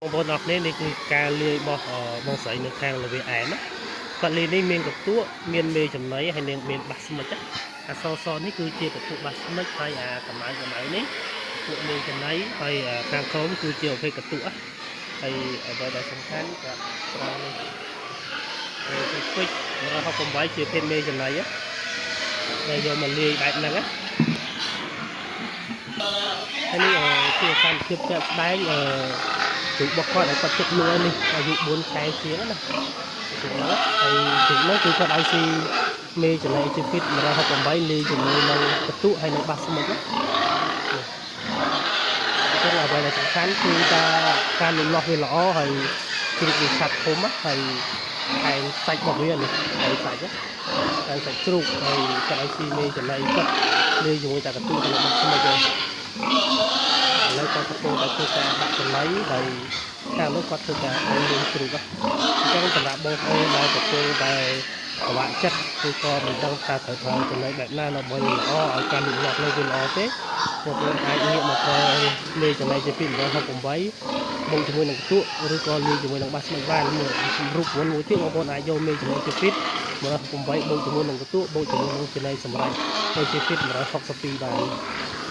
បងប្អូនអរគ្នានេះគឺការលាយរបស់បងស្រីនៅខាងលវាអែមណាគាត់លាយនេះមានកន្ទក់មានមេចំណីហើយនឹងមានបាសស្មិចណាអាសសនេះគឺជាពពួកបាសស្មិចហើយអាកម្ៅកម្ៅនេះពួកមេចំណីហើយខាងក្រោមគឺជាប្រភេទកន្ទក់ហើយអ្វីដែលសំខាន់គាត់ប្រើនេះគឺពេជ្រ168ជាភេទមេចំណីដែលយកមកលាយបែបហ្នឹងណាហើយនេះជាសកម្មភាពជាក់ស្ដែងអឺជ្រូករបស់គាត់ដែលគាត់ជិតលក់នេះអាយុ4ខែជាងណាជ្រូកហ្នឹងហើយជ្រូកហ្នឹងគឺគាត់ឲ្យស៊ីមេចំណីជា feed 168លាយជាមួយនឹងកន្ទក់ហើយនឹងបាសស្មិចណាអញ្ចឹងអ្វីដែលសំខាន់គឺថាការលូតលាស់វាល្អហើយជ្រូកវាឆាប់ធំហើយថែមសាច់របស់វានេះហើយសាច់តែសាច់ជ្រូកហើយគាត់ឲ្យស៊ីមេចំណីគាត់លាយជាមួយតែកន្ទក់និងបាសស្មិចហើយឥឡូវគាត់កំពុងតែធ្វើការដាក់ចំណីហើយខាងនោះគាត់ធ្វើការឲ្យលៀងជ្រូកអញ្ចឹងសម្រាប់បងប្អូនដែលកំពុងតែពិបាកចិត្តឬក៏មិនដឹងថាត្រូវប្រើចំណីបែបណាដើម្បីល្អឲ្យការលូតលាស់នោះវាល្អទេបងប្អូនអាចងាកមកប្រើលាយចំណីជា268បូកជាមួយនឹងកន្ទក់ឬក៏លាយជាមួយនឹងបាសស្មិចបានមួយរូបមន្តមួយទៀតបងប្អូនអាចយកមេចំណីជា feed 168បូកជាមួយនឹងកន្ទក់បូកជាមួយនឹងចំណីសម្រាប់ទៅជា feed 162បាន។